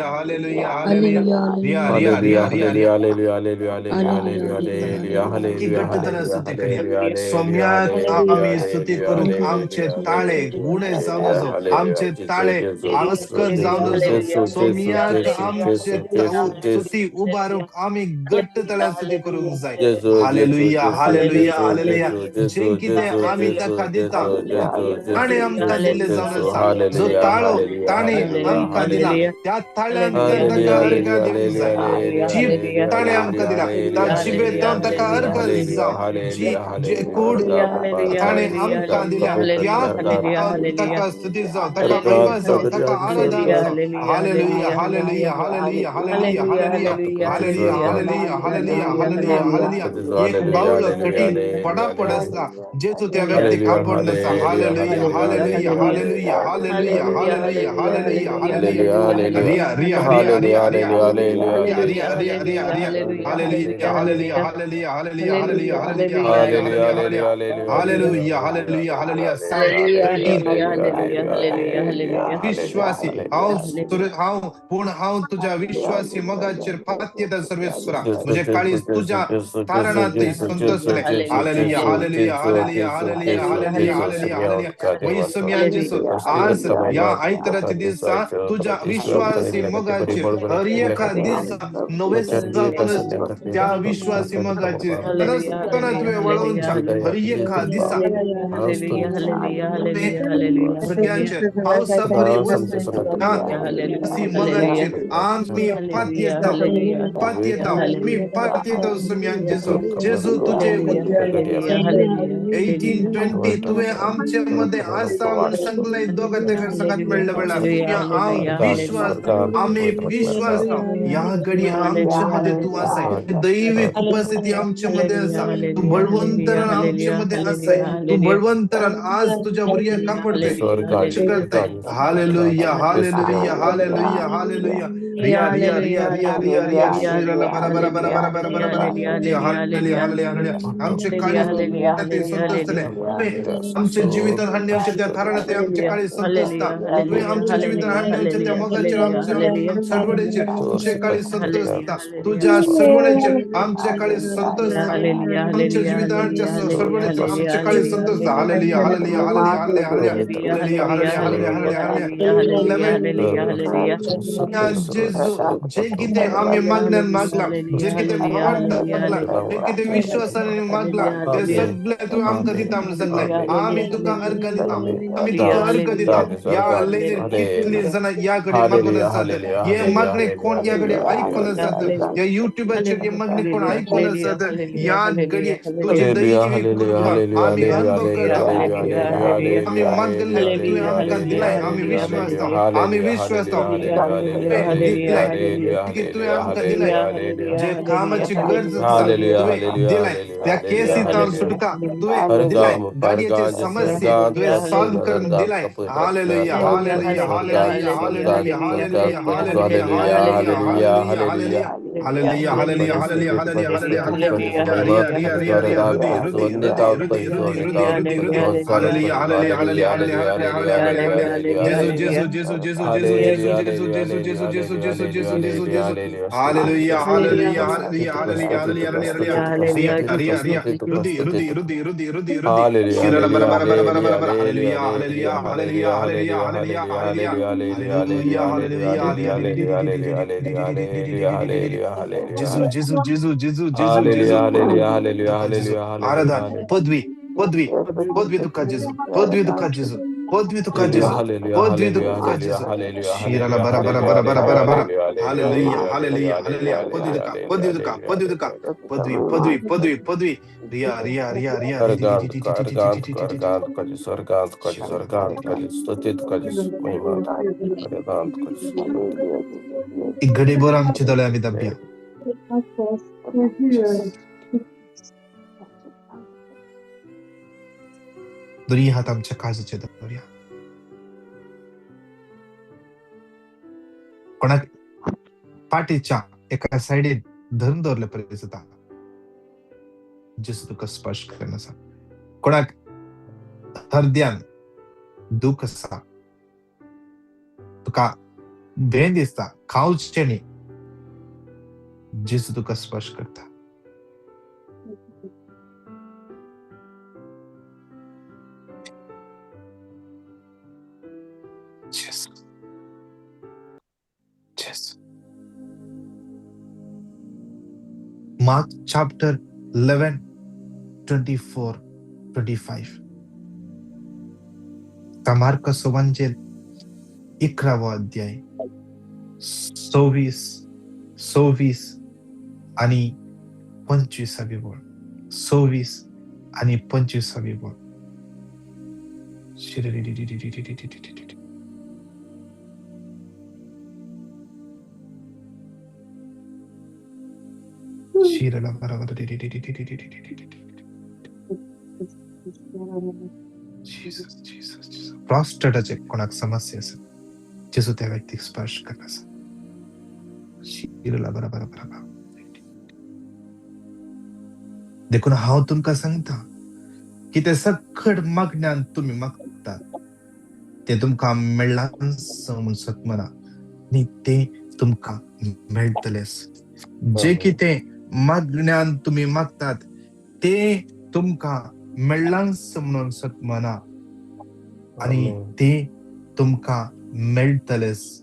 Hallelujah, hallelujah, hallelujah. Hallelujah, Riya, Riya, Hallelujah, Riya, Riya. hallelujah, hallelujah, hallelujah, hallelujah, hallelujah, की hallelujah, घट्टताना hallelujah, स्तुती करया. hallelujah, सौम्यात hallelujah, आमी स्तुती hallelujah, करूंक आमचे hallelujah, ताळे उणे जावं नजो, hallelujah, आमचे Jesus, ताळे Jesus, अस्कत जावं Jesus, नजो. Jesus, Jesus, सौम्यात Jesus, आमचे Jesus, Jesus, Jesus. स्तुती उबारूंक आमी घट्ट ताळ्यान स्तुती करूंक जाय. Jesus, Jesus, hallelujah, Jesus, hallelujah, Jesus, hallelujah. Jesus, जें Jesus, कितें Jesus, आमी ताका Jesus, दिता Jesus, Jesus, ताणें Jesus, आमकां Jesus, दिल्लें जावन Jesus. आसा. जो Hallelujah, ताळो hallelujah, ताणें hallelujah, आमकां दिला hallelujah. त्या ताळ्यांतल्यान Hallelujah, ताका अर्घां hallelujah, दिवंक जाय. hallelujah, जीब hallelujah, ताणें आमकां hallelujah, दिला त्या hallelujah, जिबेंतल्यान ताका hallelujah, अर्घां hallelujah, जावं. जी hallelujah, जे hallelujah. कूड अर्घा ताणें पाताल आमकां दिल्या त्या अर्घा ताका स्तुती जावं, ताका अर्घा महिमा जावं, ताका आराधन अर्घा जावं. Hallelujah, hallelujah, hallelujah, hallelujah, hallelujah, hallelujah, hallelujah, hallelujah, hallelujah, hallelujah. एक hallelujah, बावळो hallelujah, कठीण hallelujah, पडापड आसता जेजू त्या व्यक्तीक hallelujah, आपड आसा. hallelujah, hallelujah, hallelujah, hallelujah, hallelujah, hallelujah, hallelujah, hallelujah, hallelujah. hallelujah, hallelujah, Riya, Riya, Riya, Riya, hallelujah, Riya. hallelujah, Riya, hallelujah, Riya, Riya, Riya. Hallelujah, hallelujah, hallelujah, hallelujah, hallelujah, hallelujah, hallelujah, hallelujah, hallelujah. hallelujah, hallelujah, hallelujah, hallelujah. Psalm 13. hallelujah, विश्वासी हांव हांव पूण हांव तुज्या विश्वासी मोगाचेर पातयेता सर्वेस्वरा, म्हजें काळीज तुज्या कारणांत संतोषतलें. Hallelujah, hallelujah, hallelujah, hallelujah, hallelujah, hallelujah, hallelujah. वैसम्यान जेजू आज ह्या आयताराच्या दिसा तुज्या विश्वासी मोगाचेर हर एका दिसा नवे जावन त्या विश्वासी मोगाचेर तरसतना तुवें वळोवच्या हर एका दिसा सगळ्यांचे पावसा परी वसता मोगाचेर आमी पातयेता, पातयेता, आमी पातयेता सम्यान जेजू. जेजू तुजे 1820 तुवें आमचे मदें आसा म्हूण सांगलें दोगां तेगां सांगात मेळ्ळे वेळार. हांव विश्वास, आमी विश्वास ह्या घडये आमचे मदें तूं आसाय. दैवीक उपस्थिती आमचे मदें आसा. तूं बळवंतरान आमचे मदें आसाय. तूं बळवंतरान आज तुज्या भुरग्यांक कापडतय करतय. Hallelujah, hallelujah, hallelujah, hallelujah. Riya, Riya, Riya, Riya, Riya, Riya. श्रीराला बरा बरा बरा बरा बरा बरा बरा. Hallelujah, hallelujah, hallelujah. आमचे काळीज ते संतोषतले. आमच्या जिवितांत हाडण्याच्या त्या थाराणात ते आमचे काळीज संतोषता. तुवें आमच्या जिवितांत हाडण्याच्या त्या मोगाचेर आमच्या सडवणेचेर आमचे काळीज संतोषता. तुज्या सडवणेचेर आमचे काळीज संतोषता. आमच्या जिवितांत हाडच्या सडवणेचेर आमचे काळीज संतोषता. Hallelujah, hallelujah, hallelujah, hallelujah, hallelujah, hallelujah, hallelujah, hallelujah. जेजू जें कितें आमी मागण्यान मागलां, जें कितें भावार्थान मागलां, जें कितें विश्वासान मागलां तें सगळें तूं आमकां दिता म्हूण सांगलें. आमी तुका अर्घां दिता, आमी तुका अर्घां दिता. ह्या लेगीत कितलीं जाणां ह्या कडेन मागून आसात, हे मागणें कोण ह्या कडेन आयकून आसात, ह्या युट्युबाचेर हे मागणें कोण आयकून आसात. ह्या घडये तुजी दैवी कृपा आमी अनुभव करता. आमी मागले तुवें आमकां दिलाय. आमी विश्वासता, आमी विश्वासता तुवें दिलाय की तुवें आमकां दिलाय. जे कामाची गरज आसा तुवें दिलाय. त्या केसींत सुटका तुवें दिलाय. गाडयेचे समस्ये तुवें सॉल्व करून दिलाय. Hallelujah, hallelujah, hallelujah, hallelujah, hallelujah, hallelujah, hallelujah, hallelujah, hallelujah, hallelujah, hallelujah, hallelujah, hallelujah, hallelujah, hallelujah. Riya, Riya, Riya, Riya. Rudy, Rudy, Rudy, Rudy, Rudy, Rudy, Rudy, Rudy. Hallelujah, hallelujah, hallelujah, hallelujah, hallelujah, hallelujah, hallelujah. जेजू, जेजू, जेजू, जेजू, जेजू, जेजू, जेजू, जेजू, जेजू, जेजू, जेजू, जेजू, जेजू, जेजू. Hallelujah, hallelujah, hallelujah, hallelujah, hallelujah, hallelujah. Riya, Riya, Riya. Rudy, Rudy, Rudy, Rudy, Rudy, Rudy. Shirala बरा बरा बरा बरा बरा बरा. Hallelujah, hallelujah, hallelujah, hallelujah, hallelujah, hallelujah, hallelujah, hallelujah. जेजू, जेजू, जेजू, जेजू, जेजू, जेजू. तुका जेजू आराधन. पदवी, पदवी, पदवी तुका जेजू, पदवी तुका जेजू, पदवी तुका जेजू, पदवी तुका जेजू. शिराला बरा बरा बरा बरा बरा बरा. Hallelujah, hallelujah, hallelujah. पदवी तुका, पदवी तुका, पदवी तुका, पदवी, पदवी, पदवी, पदवी. रिया, रिया, रिया, रिया. अर्गांत का अर्गांत का अर्गांत का जिस अर्गांत का जिस अर्गांत का जिस स्तुतित का जिस महिमा अर्गांत का जिस. एक घडीभर आमचे दोळे आमी दाबया. दोन्ही हात आमच्या काळजाचेर दवरया. कोणाक पाठीच्या एका सायडीन धरून दवरले परी जाता. जेजू तुका स्पर्श करून आसा. कोणाक हृदयान दुःख आसा, तुका भें दिसता, खावचें न्ही. जेजू तुका स्पर्श करता. जेजू, जेजू. Mark chapter 11 24 25. मार्काचो वांजेल 11वो अध्याय 26 आणि 25वी ओळ. 26 आणि 25वी ओळ. Jesus, Jesus, Jesus. प्रॉस्टेटाचे कोणाक समस्या आसा, जेजू त्या व्यक्तीक स्पर्श करता आसा. देखून हांव तुमकां सांगता की ते सकट मागण्यान तुमी मागतात ते तुमकां मेळ्ळांच म्हूण सतमना न्ही, ते तुमकां मेळटलेच. जे कितें मागण्यान तुमी मागतात ते तुमकां मेळ्ळांच म्हणून सतमना आनी ते तुमकां मेळटलेच,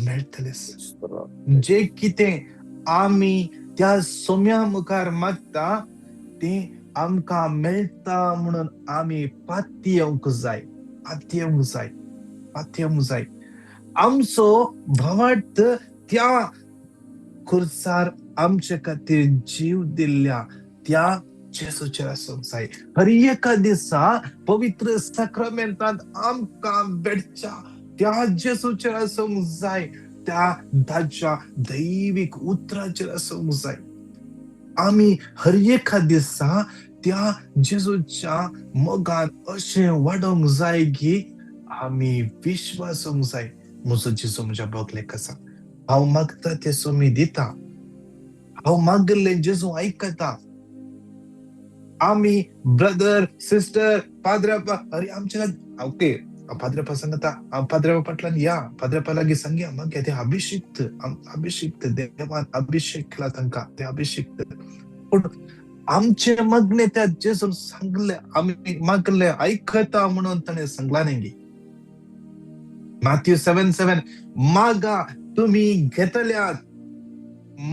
मेळटलेच. जे कितें आमी त्या सोम्या मुखार मागता ते आमकां मेळटा म्हणून आमी पातयेवंक जाय, पातयेवंक जाय, पातयेवंक जाय. आमचो भावार्थ त्या खुर्सार आमचे खातीर जीव दिल्ल्या त्या जेजूचेर आसूंक जाय. हर एका दिसा पवित्र साक्रामेंतांत आमकां भेटच्या त्या जेजूचेर आसूंक जाय, त्या ताच्या दैवीक उतराचेर आसूंक जाय. आमी हर एका दिसा त्या जेजूच्या मोगान अशें वाडोवंक जाय की आमी विश्वासूंक जाय, म्हजो जेजू म्हज्या बोगलेक आसा, हांव मागता तें सोमी दिता, हांव मागिल्लें जेजू आयकता. आमी ब्रदर सिस्टर पाद्रपा अरे आमच्या ओके पाद्रपा सांगता, पाद्रपा फाटल्यान या, पाद्रपा लागीं सांगया मागीर ते अभिषिक्त, अभिषिक्त देवान अभिषेक केला तांकां, ते अभिषिक्त. पूण आमचे मागणे त्या जेजून सांगले, आमी मागले आयकता म्हणून ताणें सांगला न्ही. मॅथ्यू 7:7 मागा तुमी घेतल्यात,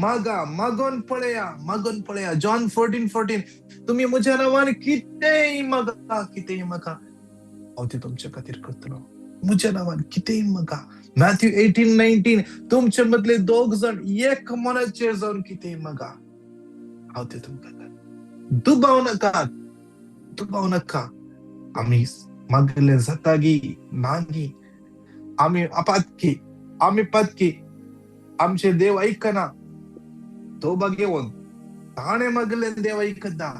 मागा, मागोन पळया, मागोन पळया. जॉन 14:14 तुमी म्हज्या नांवान कितेंय मागा, कितेंय मागा, हांव तें तुमच्या खातीर करतलो. म्हज्या नांवान कितेंय मागा. मॅथ्यू 18:19 तुमचे मदले दोग जाण एक मनाचेर जावन कितेंय मागा, हांव तें तुमकां करतलो. दुबाव नाका, दुबाव नाका. आमी मागिल्लें जाता गी ना गी, आमी पातकी, आमी पातकी, आमचे देव आयकना, तो घेवन ताणें मागिल्लें देव आयकता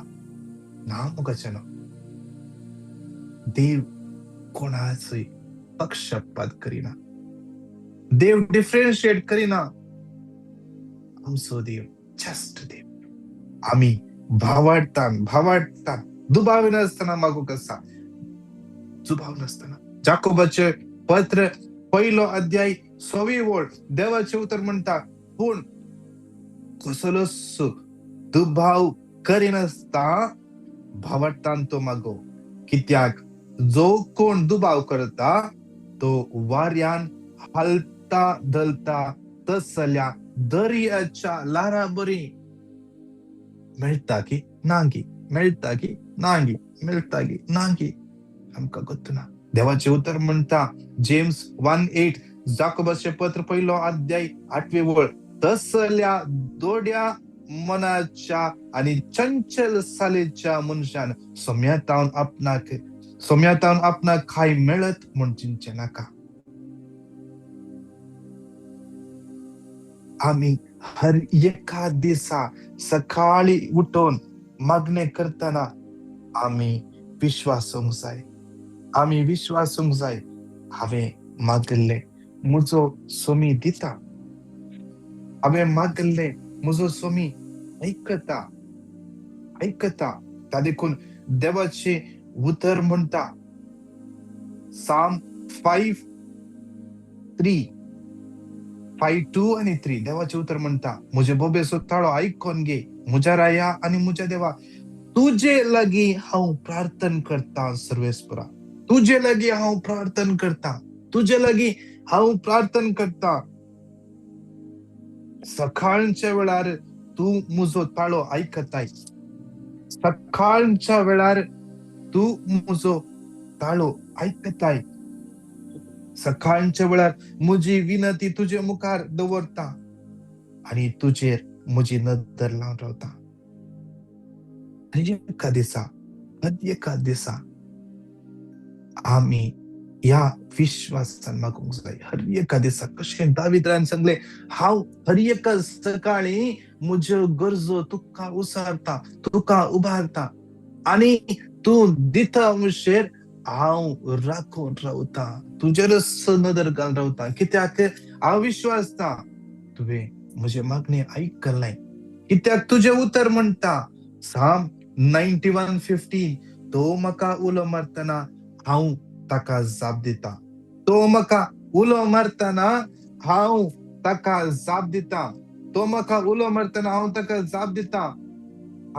ना. मुखाचें ना, देव कोणाचोय पक्षपात करिना, देव डिफरेन्शिएट करिना. आमचो देव जस्ट देव. आमी भावार्थान, भावार्थान दुबाव नासतना मागूंक आसा, दुबाव नासतना. जाकोबाचें पत्र 1 अध्याय 6वी ओळ देवाचें उतर म्हणटा, पूण कसलोच दुबाव करिनासता भावार्थान तो मागो, कित्याक जो कोण दुबाव करता तो वाऱ्यान हालता धलता तसल्या दर्याच्या ल्हारा बरी मेळटा की ना गी, मेळटा की ना गी, मेळटा की ना गी, आमकां गत्त ना. देवाचें उतर म्हणटा जेम्स 1:8 जाकोबाचें पत्र 1 अध्याय 8वी ओळ, तसल्या दोड्या मनाच्या आनी चंचल सालेच्या मनशान सोम्यातावन आपणाक, सोम्यातावन आपणाक काय मेळत म्हूण चिंतचें नाका. आमी हर एका दिसा सकाळी उठून मागणें करतना आमी विश्वासूंक जाय, आमी विश्वासूंक जाय, हांवें मागिल्लें म्हजो सोमी दिता, हांवें मागिल्लें म्हजो सोमी आयकता, आयकता. ता देखून देवाचें उतर म्हणटा साम 5:3 5:2 आनी 3 देवाचें उतर म्हणटा, म्हजे बोबेचो ताळो आयकोन घे, म्हज्या राया आनी म्हज्या देवा, तुजे लागीं हांव प्रार्थन करता सर्वेस्परा, तुजे लागीं हांव प्रार्थन करता, तुजे लागीं हांव प्रार्थन करता. सकाळच्या वेळार तूं म्हजो ताळो आयकताय, सकाळच्या वेळार तूं म्हजो ताळो आयकताय, सकाळच्या वेळार म्हजी विनंती तुजे मुखार दवरता आनी तुजेर म्हजी नदर लावन रावता. आनी एका दिसा, एका दिसा आमी ह्या विश्वासान मागूंक जाय. हर एका दिसा कशें दावीद सांगलें, हांव हर एका सकाळी म्हज्यो गरजो तुका उसारता, तुका उबारता आनी तूं दिता म्हणशेर हांव राखून रावता, तुजेरच नदर घालून रावता. कित्याक हांव विश्वासता तुवें म्हजें मागणें आयकलें. कित्याक तुजें उतर म्हणटा, Psalm 91:15, तो म्हाका उलो मारतना हांव ताका जाप दिता, तो म्हाका उलो मारतना हांव ताका जाप दिता, तो म्हाका उलो मारतना हांव ताका जाप दिता.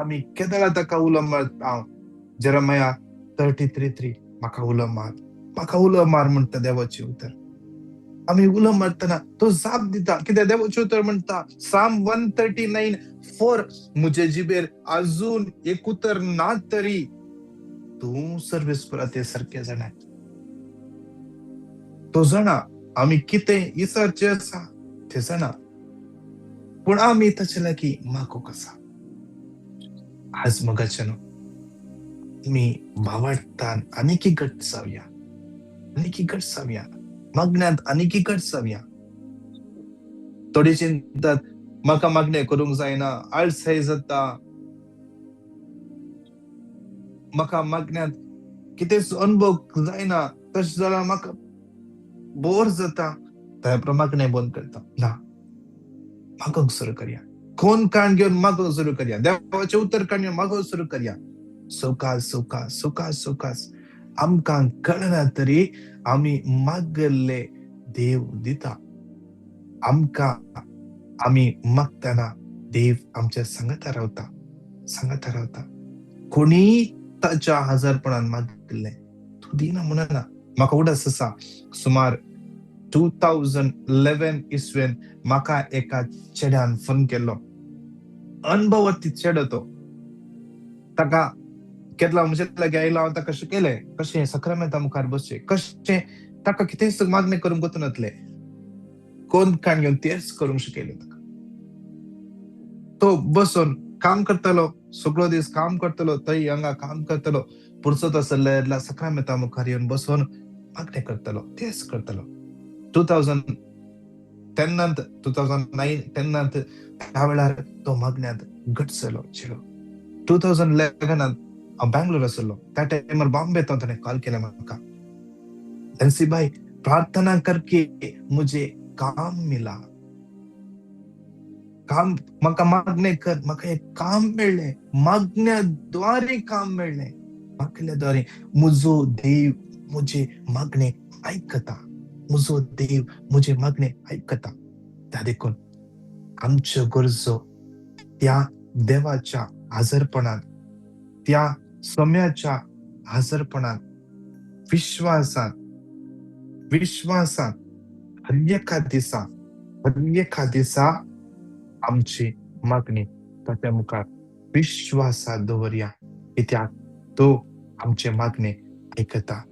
आमी केदळा ताका उलो मारता? जेरमाया 33:3, म्हाका उलो मार, म्हाका उलो मार म्हणटा देवाचें उतर. आमी उलो मारतना तो जाप दिता. कित्याक देवाचें उतर म्हणटा, Psalm 139:4, म्हजे जिबेर अजून एक उतर ना तरी तूं सर्वेस्परा ते सारकें जाणा. तो जाणा आमी कितें विचारचें आसा तें जाणा, पूण आमी ताचे लागीं मागूंक आसा. आज मोगाचे न्हू, आमी भावार्थान आनीकय घट जावया, आनीकय घट जावया, मागण्यांत आनीकय घट जावया. थोडी चिंतात म्हाका मागणें करूंक जायना, आळसाय जाता, म्हाका मागण्यांत कितेंच अनुभव जायना, तशें जाल्यार म्हाका बोर जाता, त्या मागणें बंद करता. ना, मागूंक सुरू करया, कोण काण घेवन मागूंक सुरू करया, देवाचें उतर काण घेवन मागूंक सुरू करया. सवकास सवकास सवकास सवकास आमकां कळना तरी आमी मागल्ले देव दिता आमकां. आमी मागतना देव आमच्या सांगाता रावता, सांगाता रावता. कोणी ताच्या हजारपणान मागिल्लें तूं दिना म्हणना. म्हाका उडास आसा, सुमार 2011 इसवेन म्हाका एका चेड्यान फोन केल्लो. अनभवती चेडो तो, ताका केदला म्हजे लागीं आयलो, हांव ताका शिकयलें कशें सक्रामेंता मुखार बसचें, कशें ताका कितेंच मागणें करूंक वचनातलें, कोण काण घेवन तेंच करूंक शिकयलें ताका. तो बसून काम करतालो, सगळो दीस काम करतलो, थंय हांगा काम करतलो, पुरसत आसले सक्रामेंता मुखार येवन बसून मागणें करतलो, तेंच करतलो. 2010 2009 10 त्या वेळार तो मागण्यांत घट जालो चेडो. 2011 हांव बँगलोर आसलो त्या टायमार, बॉम्बे तो ताणें कॉल केलें म्हाका, एनसी भाई प्रार्थना करके मुझे काम मिला, काम म्हाका मागणें कर, म्हाका एक काम मेळ्ळें, मागण्या द्वारे काम मेळ्ळें, मागल्या द्वारे म्हजो देव म्हजें मागणें आयकता, म्हजो देव म्हजें मागणें आयकता. त्या देखून आमच्यो गरजो त्या देवाच्या हाजरपणान, त्या सम्याच्या हाजरपणान, विश्वासान, विश्वासान हर एका दिसा, हर एका दिसा आमची मागणी ताच्या मुखार विश्वासात दवरया, कित्याक तो आमचे मागणे आयकता.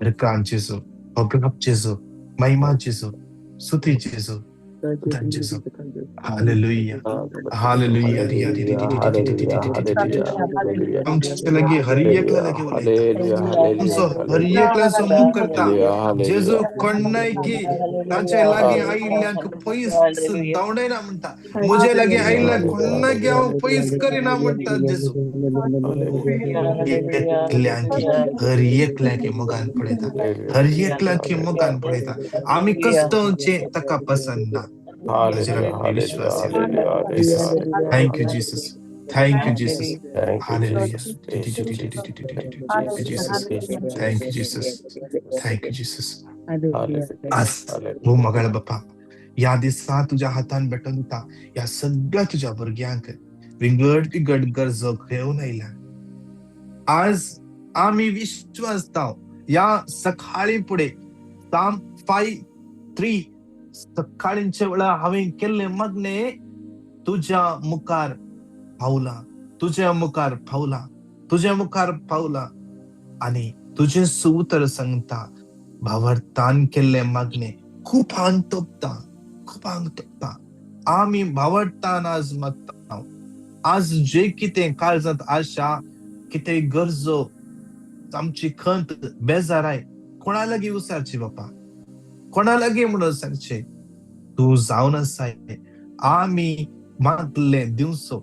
हरकान जेजू, अग्राप जेजू, महिमा जेजू, स्तुती जेजू, जेजू. Hallelujah, hallelujah. आमच्या लागीं हर एकल्या लागीं उलयता, आमचो हर एकल्याचो मोग करता जेजू. कोणाय की ताचे लागीं आयिल्ल्यांक पयस धांवडायना म्हणटा, म्हजे लागीं आयिल्ल्या कोणाक हांव पयस करिना म्हणटा जेजू. एकल्यांकी, हर एकल्याकी मोगान पळयता, हर एकल्याकी मोगान पळयता. आमी कस्तवचे ताका पसंत ना. ताचेर आमी विश्वास. Jesus, thank you Jesus, thank you Jesus. Hallelujah. Jesus, thank you Jesus, thank you Jesus. आज हो मोगाळ बापा, ह्या दिसा तुज्या हातान भेटोवन दिता ह्या सगळ्या तुज्या भुरग्यांक विंगड विंगड गरजो घेवन आयल्या. आज आमी विश्वासताव ह्या सकाळी फुडें साम 5:3 सकाळींच्या वेळार हांवें केल्लें मागणें तुज्या मुखार पावलां, तुज्या मुखार पावलां, तुज्या मुखार पावलां आनी तुजें उतर सांगता भावार्थान केल्लें मागणें खूब आंग तोपता, खूब आंग तोपता. आमी भावार्थान आज मागता. आज जे कितें काळजांत आशा, कितें गरजो, आमची खंत, बेजाराय कोणा लागीं विचारची बापा, कोणा लागीं म्हणून सांगचें तूं जावन आसाय आमी मागले दिवचो,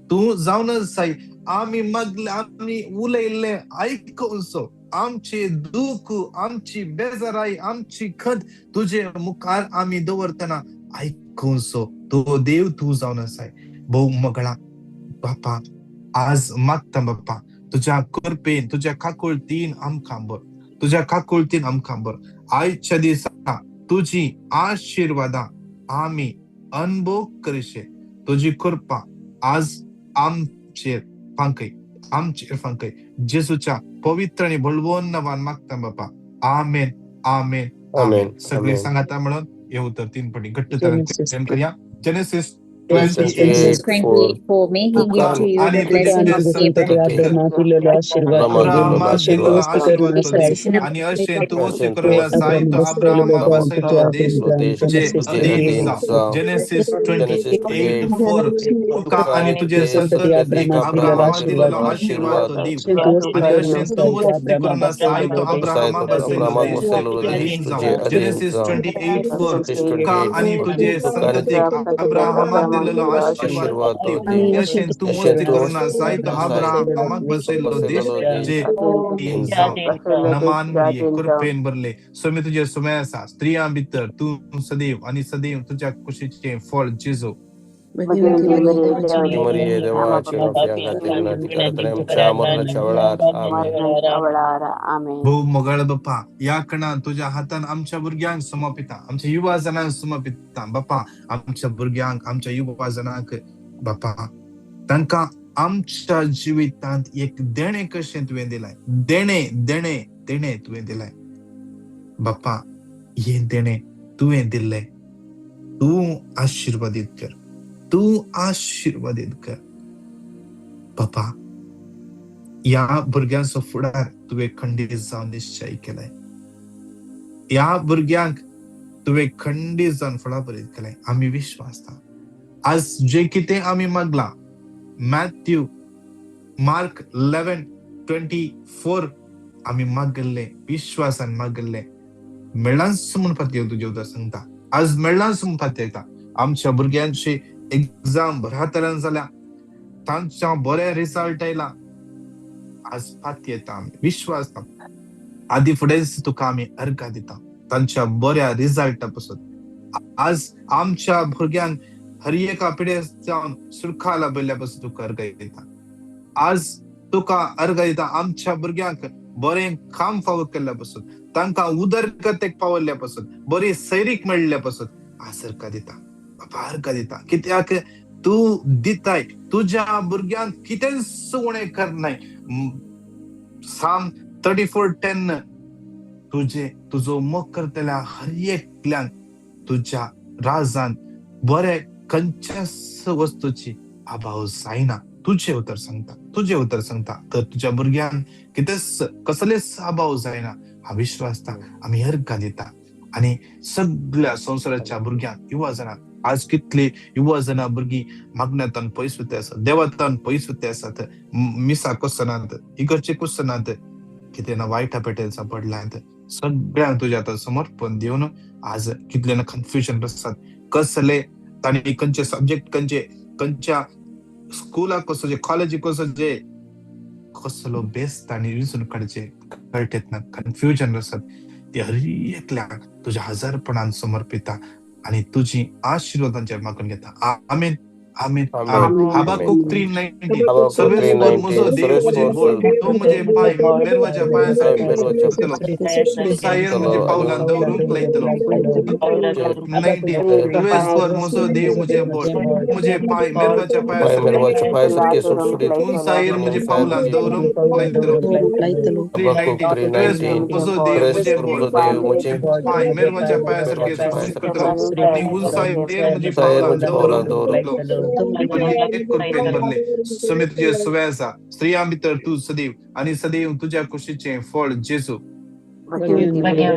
तूं जावन आसाय आमी मागले, आमी उलयल्ले आयकुचो. आमचे दुःख, आमची बेजाराय, आमची खंत तुजे मुखार आमी दवरतना आयकुचो तो देव तूं जावन आसाय. भोव मगळा बापा आज मागता बापा तुज्या कृपेन, तुज्या काकुळतीन आमकां बर, तुज्या काकुळतीन आमकां बर. आयच्या दिसा तुजी आशिर्वादां आमी अनुभव करिशे. तुजी कृपा आज आमचेर फांकय, आमचेर फांकय. जेजूच्या पवित्र आणि बळवंत नांवान मागता बापा, आमेन, आमेन, आमेन. सगळे सांगाता म्हणून हे उतर तीन पटी घट्ट तरेन करूया. Genesis 28:4 May he give to you the blessing of Abraham. आणि अशें तूं वस्तू करून आसाय तो अब्राहमाक बसयलो देश तुजे अधीन जावं. जेनेसिस 28:4 तुका आनी तुजे संततीक अब्राहमाक दिल्लो आशिर्वाद तो दीव आनी अशें तूं वस्तू करून आसाय तो अब्राहमाक बसयलो देश अधीन जावं. जेनेसिस 28:4 तुका आनी तुजे संततीक अब्राहमाक दिल्लो आशिर्वाद दीव अशें तूं वस्ती करून आसाय तो अब्राहमाक बसयलो देश जे अधीन जावं. नमान मरिये, कृपेन भरले, स्वामी तुजे सुमे आसा. स्त्रियां भितर तूं सदैव आनी सदैव तुज्या कुशीचें फळ जेजू. मरिये देवाचे आमच्या मरणाच्या वेळार आमेन. भोव मोगाळ बाप्पा, ह्या कणान तुज्या हातान आमच्या भुरग्यांक समर्पिता, आमच्या युवा जणांक समर्पिता बाप्पा. आमच्या भुरग्यांक, आमच्या युवा जणांक बाप्पा, तांकां आमच्या जिवितांत एक देणें कशें तुवें दिलाय, देणें देणें देणें तुवें दिलाय बाप्पा. हें देणें तुवें दिल्लें, तूं आशिर्वादीत कर, तूं आशिर्वादीत कर बाप्पा. ह्या भुरग्यांचो फुडार तुवें खंडीत जावन निश्चय केलाय, ह्या भुरग्यांक तुवें खंडीत जावन फळाभरीत केलाय. आमी विश्वासता आज जे कितें आमी मागलां मॅथ्यू मार्क 11:24 आमी मागल्ले, विश्वासान मागल्ले मेळ्ळांच म्हूण फाती तुजें उतर सांगता. आज मेळ्ळांच म्हूण फाती येता. आमच्या भुरग्यांची एग्जाम बऱ्या तरेन जाल्या, तांच्या बरे रिजल्ट आयला, आज फाती येता आमी विश्वास आदी फुडेंच तुका आमी अर्घा दिता तांच्या बऱ्या रिजल्टा पसून. आज आमच्या भुरग्यांक हर एका पिडेस्त जावन सुरखा लाभिल्ल्या पासून तुका अर्घा दिता. आज तुका अर्घा दिता आमच्या भुरग्यांक बरें काम फावो केल्ल्या पासून, तांकां उदरगतेक पावल्ल्या पासून, बरी सैरीक मेळिल्ल्या पासून आज अर्घा दिता बाबा, अर्घा दिता. कित्याक तूं दिताय तुज्या भुरग्यांक कितेंच उणें करनाय. साम 34:10 तुजे तुजो मोग करतल्या हर एकल्यांक तुज्या राजान बरे खंयच्याच वस्तूची अभाव जायना. तुजें उतर सांगता, तुजें उतर सांगता. तर तुज्या भुरग्यांक कितेंच कसलेच अभाव जायना हा विश्वासता आमी अर्घा दिता. आनी सगळ्या संवसाराच्या भुरग्यांक, युवा जाणांक, आज कितली युवा जाणां भुरगीं मागण्यांतल्यान पयस वता आसात, देवांतल्यान पयस वता आसात, मिसाक वचनात, इगर्जेक वचनात, कितें ना वायटा पेटेन सापडल्यात. सगळ्यांक तुज्या आतां समर्पण दिवन आज कितले ना कन्फ्युजन आसात, कसले तांणी खंयचे सब्जेक्ट, खंयचे खंयच्या स्कुलाक वचचें, कॉलेजीक वचचें, कसलो बेस तांणी विंचून काडचें कळटेत ना, कन्फ्युजन आसात. ते हर एकल्याक तुज्या हजारपणान समर्पिता आनी तुजी आशिर्वादांचेर मागून घेता. आमेन, आमेन, आमेन. आमेन. हबाकूक आमेन. 3:19, हबाकूक थ्री सर्वेस्पर म्हजो नायन्टीन देव म्हजें सर्वेस्पर बळ, तूं म्हजें पांय मेरवाच्या पांया पांय सारकें मेरवाच्या करतलो, उंचायेर करतलो म्हजी आनी पावलां दवरूंक लायतलो. 19, सर्वेस्पर म्हजो देव म्हजें बळ, तूं म्हजें पांय मेरवाच्या पांया पांय सारकें मेरवाच्या पांया सारके सुटसुटीत उंचायेर आनी म्हजी उंचायेर पावलां म्हजी दवरूंक लायतलो. हबाकूक 3:19, थ्री सर्वेस्पर नायन्टीन म्हजो देव म्हजें सर्वेस्पर बळ, म्हजो देव म्हजें पांय मेरवाच्या पांया सारकें मेरवाच्या पांया सुटसुटीत सारके करतलो आनी उंचायेर म्हजी उंचायेर पावलां म्हजी पावलां दवरूंक दवरूंक हर एक कृपेन भरले, स्वामी तुजे सुवे आसा, स्त्रियां भितर तूं सदैव आनी सदैव तुज्या कुशीचें फळ जेजू. अच्छी मरिया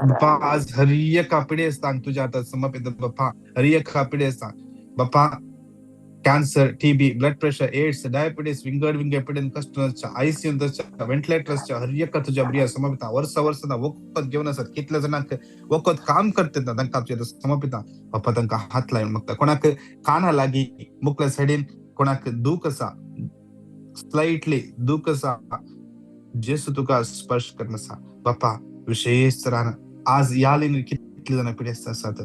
बाप्पा, आज हर एका पिडेस्तांक तुज्या हातात समर्पित बाप्पा, हर एका पिडेस्तांक बाप्पा, cancer, TB, blood pressure, AIDS, diabetes, विंगड विंगड पिडेन कश्ट, आयसीयू व्हेंटिलेटर्सच्या हर एका तुज्या भुरग्या समर्पिता. वर्सा वर्सां वखद घेवन आसात, कितल्या जाणांक वखद काम करतात ना, तांकां तुज्या समर्पिता बाप्पा. तांकां हात लावन मागता. कोणाक काना लागीं मुखल्या सायडीन कोणाक दूख आसा, स्लायटली दूख आसा, जेसू तुका स्पर्श करून आसा बाप्पा. विशेष तरान आज ह्या लायनीर कितले जाणां पिडेस्त आसात,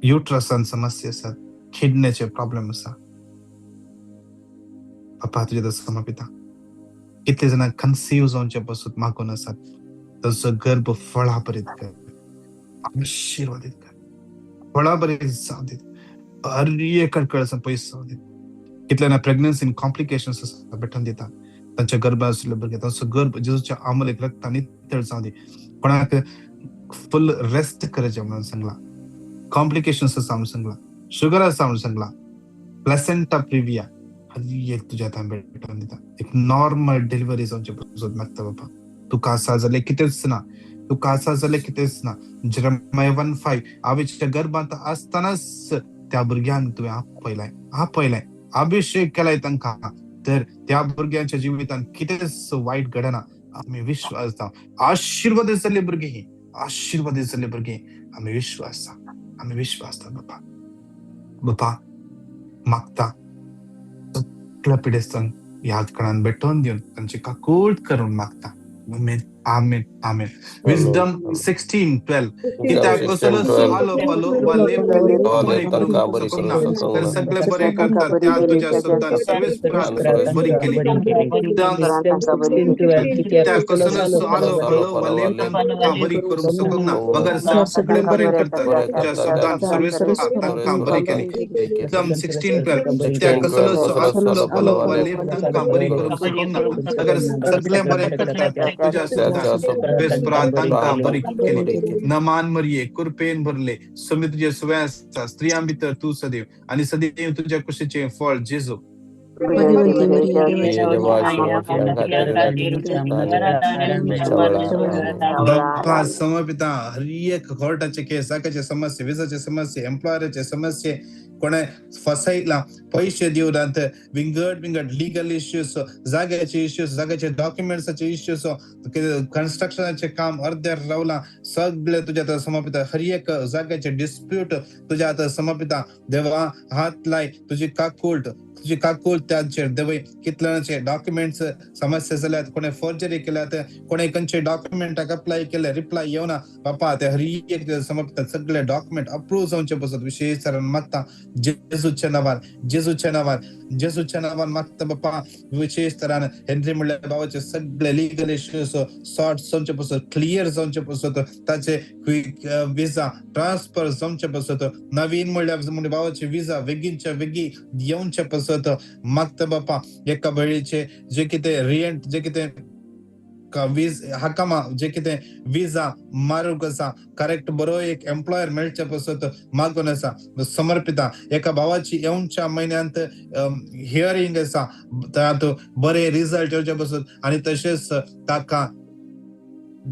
युट्रसान समस्या आसात, किडनेचे प्रॉब्लेम आसा बाप्पा, तुज्या समर्पिता. कितले जाणां कन्सीव जावचे पासून मागून आसात, तांचो गर्भ फळाभरीत कर, आशिर्वादीत कर, फळाभरीत जावं दीत, हर एक कडकड पयस जावं दीत. कितले जाणां प्रेग्नन्सीन कॉम्प्लिकेशन्स आसा, भेटून दिता तांच्या गर्भात आशिल्ले भुरगे, तांचो गर्भ जेजूच्या आमलेक रक्तान नितळ जावं दी. कोणाक फुल रेस्ट करचें म्हणून सांगला, कॉम्प्लिकेशन्स आसा म्हणून सांगला, शुगर आसा म्हणून सांगला, प्लेसेंटा प्रिविया, हर एक तुज्या हातान भेटून दिता. एक नॉर्मल डिलिव्हरी जावचे पासून मागता बाबा. तुका आसा जाल्यार कितेंच ना, तुका आसा जाल्यार कितेंच ना. जेरमाया 1:5, आवयच्या गर्भांत आसतनाच त्या भुरग्यांक तुवें आपयलाय, आपयलाय, अभिषेक केलाय तांकां, तर त्या भुरग्यांच्या जिवितांत कितेंच वायट घडना आमी विश्वास. आशीर्वाद जाल्ले भुरगीं ही, आशीर्वाद जाल्ले भुरगीं, आमी विश्वास, आमी विश्वास बाप्पा. बाप्पा, मागता सगळ्या पिडेस्तांक ह्या कणान भेटोवन दिवन तांची काकूट करून मागता. आमेन, आमेन, आमेन. विजडम 16:12, कित्याक कसलो आलो पालो वा लेप बरें करूंक शकूंक ना, तर सगळे बरें करतात त्या तुज्या शब्दान सर्वेस्परान बरी केली. कित्याक कसलो आलो पालो वा लेप तांकां बरी करूंक शकूंक ना, मगर सगळे बरें करतात तुज्या शब्दान सर्वेस्परान तांकां बरी केली. विजडम 16:12, कित्याक कसलो आलो पालो वा लेप तांकां बरी करूंक शकूंक ना, मगर सगळे बरें करतात तुज्या शब्दान सर्वेस्परान तांकां बरी केली. नमान मरिये, कृपेन भरले, स्वामी तुजे सुवे आसा, स्त्रियां भितर तूं सदैव आनी सदैव तुज्या कुशीचें फळ जेजू. भगवती मरिया, बाप्पा, समर्पिता हर एक कोर्टाचे केस, जाग्याचे समस्ये, विजाचे समस्ये, एम्प्लॉयराचे समस्ये, कोणे फसयला, पयशे दिवनात, विंगड विंगड लिगल इश्यूज, जाग्याचे इश्यूज, जाग्याचे डॉक्युमेंट्साचे इश्यूज, कन्स्ट्रक्शनाचे काम अर्द्यार रावला, सगळे तुज्या हातात समर्पिता. हर एक जाग्याचे डिस्प्यूट तुज्या हातात समर्पिता. देवा, हात लाय, तुजी काकूट, तुजी काकूट त्यांचेर देवय. कितल्याचे डॉक्युमेंट्स समस्या जाल्यात, कोणे फोर्जरी केल्यात, कोणे खंयचे डॉक्युमेंटाक अप्लाय केले, रिप्लाय येवना बापा, ते हर एक समर्पिता. सगळे डॉक्युमेंट अप्रूव्ह जावचे पसत विशेष तरान मागता, जेजूच्या नांवान, जेजूच्या नांवान, जेजूच्या नांवान मागता बापा. विशेष तरान हेनरी म्हणल्यार भावाचे सगळे लिगल इश्यूज सॉर्ट जावचे पसत, क्लियर जावचे पसत, ताचे विजा ट्रान्सफर जावचे पसत, नवीन म्हणल्यार भावाचे विजा बेगीनच्या बेगी येवचे पसत मागता बापा. एका वेळेचे जे कितें रिएंट, जे कितें वीज हकामा, जे कितें विजा मारूंक आसा, करेक्ट बरो एक एम्प्लॉयर मेळचे पसत मागून आसा, समर्पिता. एका भावाची येवच्या म्हयन्यांत हियरींग आसा, तातूंत बरे रिजल्ट येवचे पसत आनी तशेंच ताका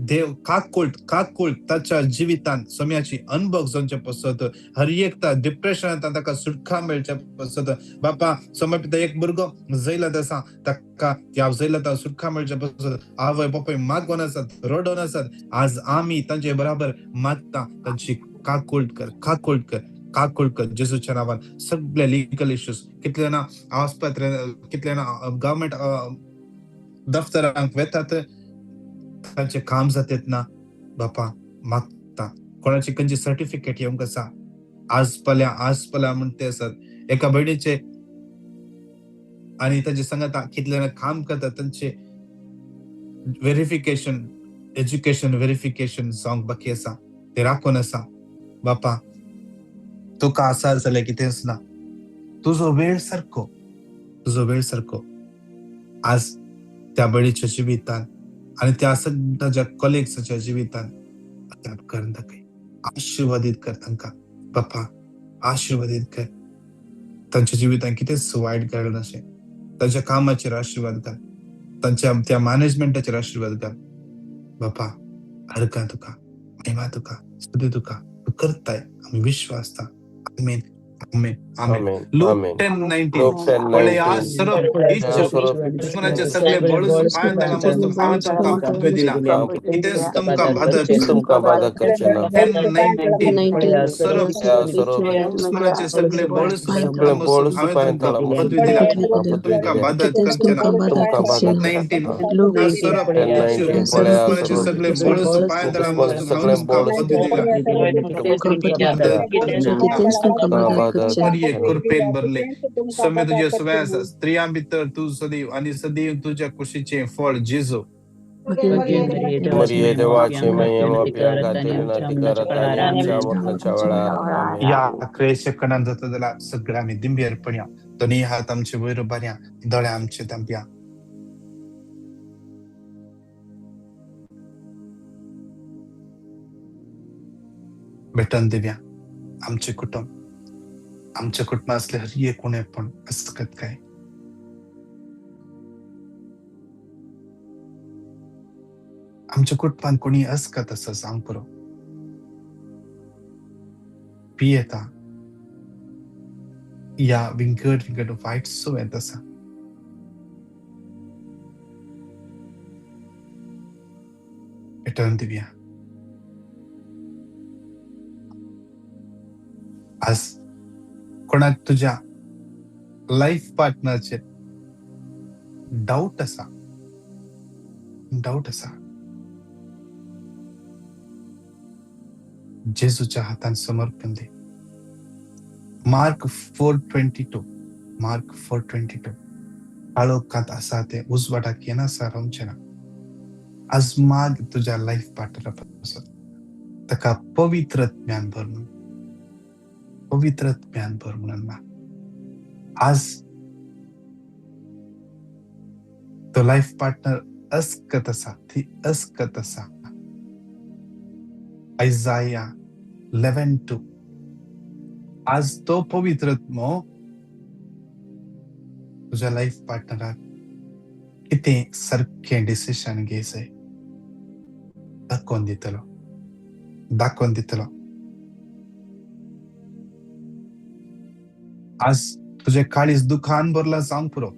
देव काकूट, काकूट ताच्या जिवितांत स्वाम्याची अनुभव जावचे पसत, हर एकता डिप्रेशनांत ताका सुटका मेळचे पसत बापा समर्पिता. एक भुरगो जैलांत आसा, ताका त्या जैलांत सुटका मेळचे पसत आवय बापूय मागून आसात, रडोन आसात. आज आमी तांचे बराबर मागता, तांची काकूट कर, काकूट कर, काकूट कर जेजूच्या नांवान. सगळे लिगल इश्यूज, कितले जाणां आस्पत्रे, कितले जाणां गव्हर्मेंट दफ्तरांक वेतात. तांचें काम जातेत ना बापा मागता. कोणाची खंयची सर्टिफिकेट येवंक आसा, आज पल्या आज पल्या म्हण ते आसात. एका भयणीचे आनी तांचे सांगाता कितले जाणां काम करतात, तांचे व्हेरिफिकेशन, एज्युकेशन व्हेरिफिकेशन जावंक बाकी आसा, ते राखून आसा. बापा तुका आसा जाल्यार कितेंच ना, तुजो वेळ सारको, तुजो वेळ सारको. आज त्या भयणीच्या जिवितान आनी त्या सगळ्या कॉलेग्साच्या जिवितान करून दाखय, आशिर्वादीत कर तांकां बापा, आशिर्वादीत कर. तांच्या जिवितान कितेंच वायट घडना अशें, तांच्या कामाचेर आशिर्वाद घाल, तांच्या त्या मॅनेजमेंटाचेर आशिर्वाद घाल बापा. अर्घा तुका, महिमा तुका, स्तुती तुका, तूं करताय आमी विश्वासता. आमेन, आमेन, आमेन. लूक 10:19. पळया सरप दुश्मनाचे सगळे बळ पांयान तांकां मस्तूक हांवें तुमकां पदवी दिला, कितेंच तुमकां बादा करचें ना. 10:19. सरप दुश्मनाचे सगळे बळ हांवें तुमकां पदवी दिला, तुमकां बादा करचें ना. 19. सरप दुश्मनाचे सगळे बळ पांयान तांकां मस्तूक हांवें तुमकां पदवी दिला, मरिये कृपेन भरले, स्वामी तुझे सुवे आसा, स्त्रियां भितर तूं सदैव आनी सदैव तुज्या कुशीचें फळ जेजू. मरिये देवाचे महिमा ह्या क्रेश कणान जाता जाल्यार सगळ्या आमी दिंबी अर्पणया. दोनूय हात आमचे वयर उबारया, दोळे आमचे धांपया. भेटन दिव्या आमचें कुटुंब, आमच्या कुटुंबात असले हर एक कोणें पण असकत काय आमच्या कुटुंबान कोणी असकत आसा सांग पुरो, पियेता या विंगड विंगड वायट सवयेंत आसा, भेटन दिव्या. आज कोणाक तुज्या लायफ पार्टनरचेर डावट आसा, डावट आसा, जेजूच्या हातान समर्पण दी. Mark 4:22, mark 4:22. काळोखांत आसा ते उजवाडाक येनासा रावचें ना. आज माग तुज्या लायफ पार्टनरा पासून, ताका पवित्र ज्ञान भर म्हणून, पवित्र ज्ञान भर म्हणून माग. आज तो लायफ पार्टनर अस्कत आसा, ती अस्कत आसा. आयजाया 11:2. आज तो पवित्र आत्मो तुज्या लायफ पार्टनराक कितें सारकें डिसिशन घेयचें दाखोवन दितलो, दाखोवन दितलो. आज तुजें काळीज दुखान भरलां जावंक पुरो,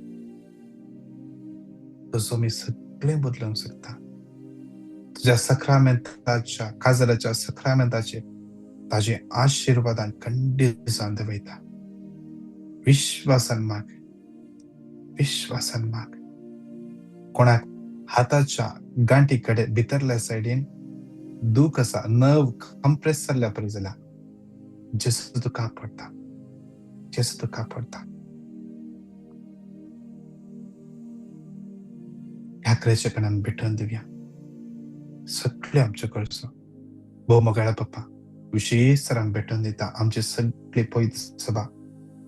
तुजो मी सगळें बदलूंक शकता. तुज्या सक्रामेंताच्या, काजराच्या सक्रामेंताचेर ताजे आशिर्वादान खंडीत जावन वयता. विश्वासान माग, विश्वासान माग. कोणाक हाताच्या गांठी कडेन भितरल्या सायडीन दूख आसा, नर्व कंप्रेस जाल्ल्या परी जाल्या, जेजू तुका पडटा, जेजू तुका पडटा. ह्या क्रेच्या कणान भेटून दिवया सगळे आमचे कडचो. भोव मोगाळा पप्पा, विशेष सरान भेटून दिता आमचे सगळे पवित्र सभा,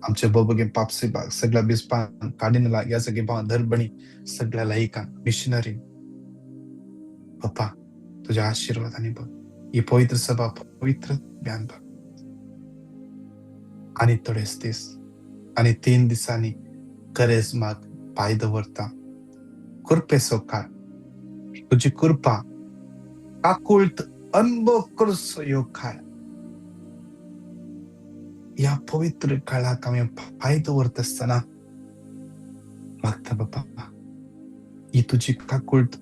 आमचे बोबगे पापसी बाग, सगळ्या बिस्पान, कार्डिनला, ह्या सगळे भाव धरबणी, सगळ्या लायिकां, मिशनरी. पप्पा तुझ्या आशिर्वादांनी बघ ही पवित्र सभा, पवित्र ज्ञान बघ. आनी थोडेच दीस आनी 3 दिसांनी करेजमाक पांय दवरता. कृपेचो काळ, तुजी कृपा काकुळट अनुभव करचो ह्यो काळ. ह्या पवित्र काळाक आमी पांय दवरता आसतना मागता बापा, ही तुजी काकुळट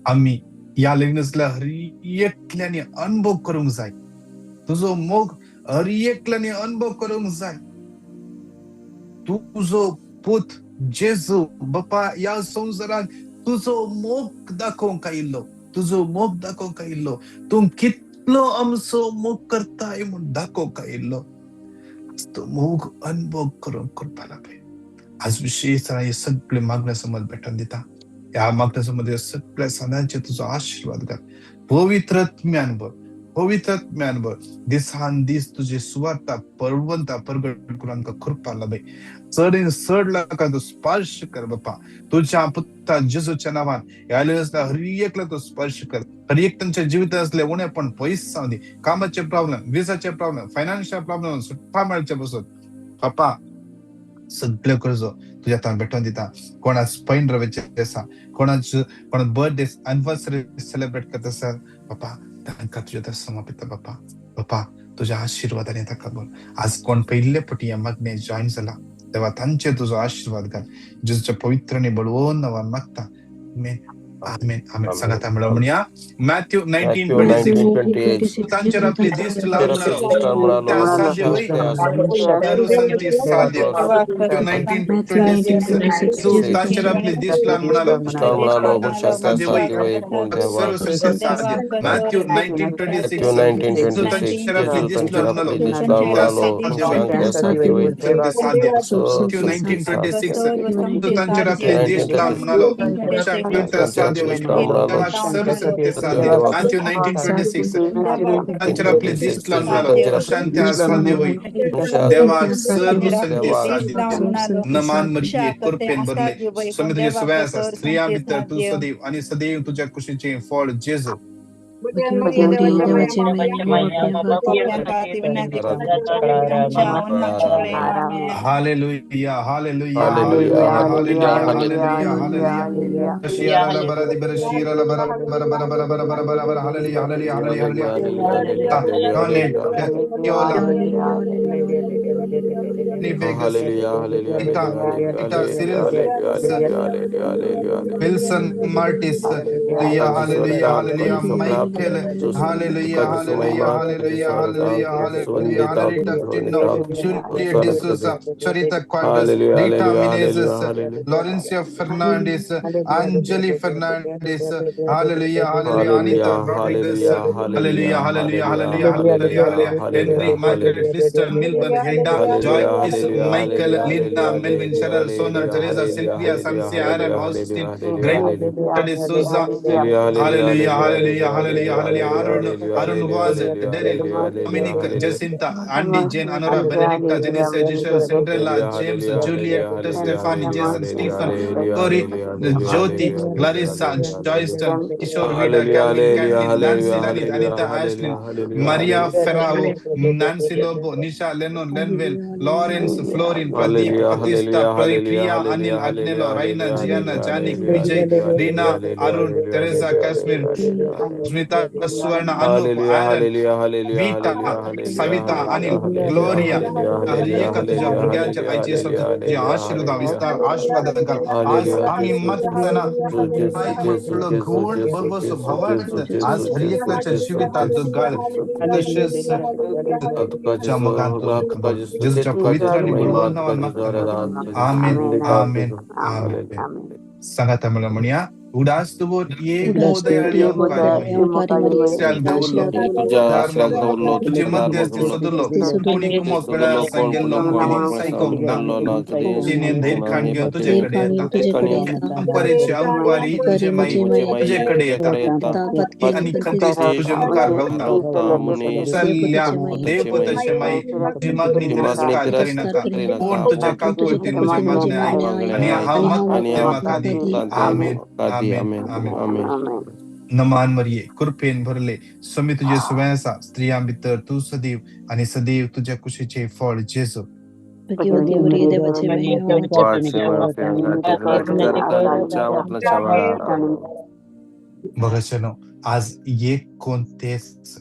आमी ह्या लग्नांतल्या हर एकल्यानी अनुभव करूंक जाय. तुजो मोग हर एकल्यानी अनुभव करूंक जाय. तुजो पूत जेजू बापा ह्या संवसाराक तुजो मोग दाखोवंक आयिल्लो, तुजो मोग दाखोवंक आयिल्लो, तूं कितलो आमचो मोग करताय म्हूण दाखोवंक आयिल्लो. तो मोग अनुभव करूंक करपा लागले. आज विशेष हे सगळे मागण्या समज भेटून दिता. ह्या मागण्या समज सगळ्या सदांचे तुजो आशीर्वाद घाल. पवित्र ज्ञान भर, पवित्र ज्ञान भर. दिसान दीस तुजे सुवार्ता परवंता परगट करून आमकां कृपा लाभय. चड चड लोकांक तूं स्पर्श कर बापा. तुज्या पुता जेजूच्या नांवान ह्या हर एकला तूं स्पर्श कर. हर एक तांच्या जिवितात असले उणेपण पयस जावं दी. कामाचे प्रॉब्लेम, विजाचे प्रॉब्लेम, फायनान्शियल प्रॉब्लेम सुटपा मेळचे बसून बापा सगळ्यो गरजो तुज्या हातान भेटोवन दिता. कोणा स्पेन रवेचे आसा, कोणाच कोणा बर्थडे एनिवर्सरी सेलिब्रेट करता आसा बापा, तांकां तुज्या हातान समर्पिता बापा. बापा तुज्या आशिर्वादान ताका बोल. आज कोण पयले पटी ह्या मागणे जॉयन जाला तेव्हा तांचेर तुजो आशिर्वाद घाल. जेजूच्या पवित्र आनी बळवंत नांवान मागता, आमेन, आमेन, आमेन. सांगात म्हणल्यार म्हणया मॅथ्यू 19:26. 19:28. तांचेर आपली दिश्ट लावन म्हणालो, त्या असाध्य सर्व साध्य. मॅथ्यू 19:26. तू तांचेर आपली दिश्ट लावन म्हणालो, म्हणालो, साध्य सर्व साध्य. मॅथ्यू 19:26. तू तांचेर आपली दिश्ट लावन म्हणालो, त्या असाध्य साध्य. मॅथ्यू 19:26. तू तांचेर आपली दिश्ट लावन म्हणालो, साध्य सर्व साध्य. मॅथ्यू 19:26. तांचेर आपली दिश्ट लावन म्हणालो, शांती असाध्य होई, देवाक सर्व संती साध्य. नमान मरिये, कृपेन भरले, स्वामी तुझे सुवे आसा, स्त्रियां भितर तूं सदैव आणि सदैव तुझ्या कुशीचे फळ जेजू. Hallelujah, hallelujah, hallelujah, hallelujah, hallelujah, hallelujah. शियाला बरा दि बरा शिराला बरा बरा बरा बरा बरा बरा बरा बरा. Hallelujah, hallelujah, hallelujah, hallelujah. Donet Yola Vegas Rita Rita Cyril Wilson Martis. Hallelujah, hallelujah, hallelujah. Michael, hallelujah, hallelujah, hallelujah, hallelujah, hallelujah. Rita Tino, Julia D'Souza, Charita Quadras, Rita Menezes, Laurencia Fernandez, Anjali Fernandez, hallelujah, hallelujah. Anita Rodriguez, hallelujah, hallelujah, hallelujah, hallelujah, hallelujah. Henry, Margaret, Liston, Milburn, Hilda, Joyce, Michael, Linda, Melvin, Cheryl, Sona, Teresa, Sylvia, Sansia, Aaron, Austin, Greg, D'Souza, hallelujah, hallelujah, hallelujah, hallelujah. Arun, Arun Vaz, Daryl, Dominic, Jacinta, Andy, Jane, Anora, Benedicta, Janice, Giselle, Cinderella, James, Juliet, Stephanie, Jason, Stephen, Corey, Jyoti, Larissa, Joyston, Kishore, Vida, Calvin, Kathleen, Nancy, Lalit, Anita, Ashlyn, Maria Ferrao, Nancy Lobo, Nisha, Lennon, Lenville, Lawrence, Florin, Pradeep, Pratista, Priya, Anil, Agnello, Raina, Gianna, Janik, Vijay, Reena, Arun, Teresa, Kashmir, Smita, Suvarna, Anup, Aaron, Vita, Savita, Anil, Gloria. हर एका तुझ्या भुरग्यांच्या आयचे तुझे आशीर्वाद विस्तार आशीर्वाद घाल. आज आम्ही मागतना घोण बरोबर भावार्थ आज हर एकल्याच्या जिवितात घाल. तसेच तुझ्या मोगान जेजूच्या पवित्र आणि बळवंत नावान मागता, आमेन, आमेन, आमेन. सांगाता मला म्हणया, उडास दवर ये दयाळी आश्रयाक दवरलो, तुझे मध्यस्थी सदलो, कोणी कुमक वेळार सांगेल्लो केदींच आयकोंक ना. जिणेन धैर्य खाण घेवन तुजे कडेन येता. अंकवारीची अंकवारी म्हजे माई तुजे कडेन येता आनी खंतीस्त तुजे मुखार रावता. चल्ल्या देवपुताचे माई, तुजी मागणी तिरस्कार करिनाका, पूण तुज्या काकुळटीन म्हजी मागणें आयक आनी हांव मागता तें म्हाका दी. आमेन, आमेन, आमेन. नमान मरिये, कृपेन भरले, स्वामी तुझे सुवे आसा, स्त्रियां भितर तूं सदैव आणि सदैव तुझ्या कुशीचे फळ जेजू. भगवती मरिये, देवाचे माये, बघा, आज एक कोणतेच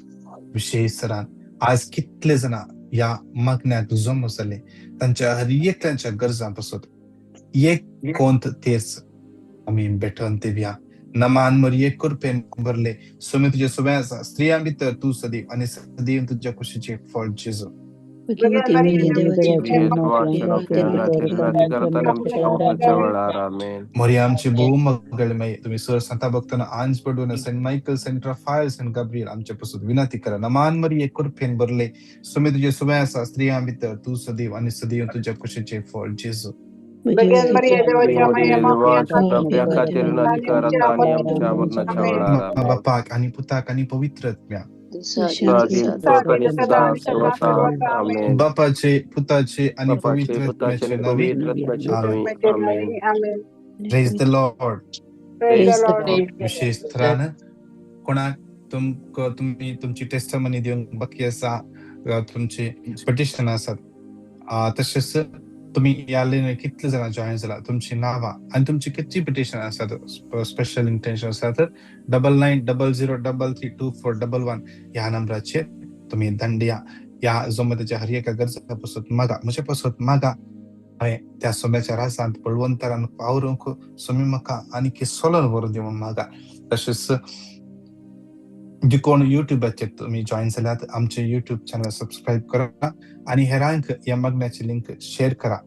विशेष सरान आज कितले जाणां ह्या मागण्याक जमो जाले, तांच्या हर एकल्यांच्या गरजां पासत एक कोंत तेच आमी भेटोवन दिवया. नमान मरिये, कृपेन भरले, स्वामी तुझे सुवे आसा, स्त्रियां भितर तूं सदैव आनी सदैव तुझ्या कुशीचे फळ जेजू. भगवती मरिये देवाची देवा आमच्या खातीर विनंती करता आनी आमच्या मरणाच्या वेळार. आमेन. मरिया आमची भोव मगळमय, तुम्ही सर संता भक्तांना आंज पडून Saint Michael, Saint Raphael, Saint Gabriel आमच्या पासून विनंती करा. नमान मरिये, कृपेन भरले, स्वामी तुझे सुवे आसा, स्त्रियां भितर तूं सदैव आनी सदैव तुझ्या कुशीचे फळ जेजू. देवा खातीर विनंती करता आनी आमच्या मरणाच्या वेळार. आमेन. बापाक आनी पुताक आनी पवित्र आत्म्या. आनी सदा सर्वथा. आमेन. बापाचे, पुताचे आनी बापाचे, पवित्र पुताचे आत्म्याचे आनी नावे. पवित्र आत्म्याचे नावे. आमेन. Praise the Lord. Praise the Lord. विशेष थरान कोणाक तुमकां तुमी तुमची टेस्टमनी दिवंक बाकी आसा, तुमची पिटिशन आसात, तशेंच तुमी ह्या लायनीर कितले जाणां जॉयन जाला, तुमची नांवां आनी तुमची कितली पिटिशन आसात, स्पेशल इंटेन्शन आसात, 9900332411 ह्या नंबराचेर तुमी दंडया. ह्या जोमताच्या हर एका गरजा पासत मागा, म्हजे पासत मागा. हांवें त्या सोम्याच्या राजांत बळवंतरान पावरूंक स्वामी म्हाका आनीक सोलर व्हरून दी म्हूण मागा. तशेंच जे कोण युट्यूबाचेर तुमी जॉयन जाल्यात, आमचे युट्यूब चॅनल सबस्क्रायब करा आनी हेरांक ह्या मागण्याची लिंक शेअर करा.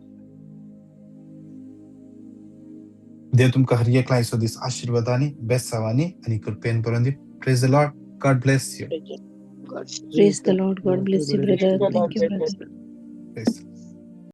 देव तुमकां हर एकला आयचो दीस आशिर्वादांनी, बेसावांनी आनी कृपेन भरून दी. Praise the Lord. God bless you. Praise the Lord. God bless you, brother. Thank you, brother. Praise.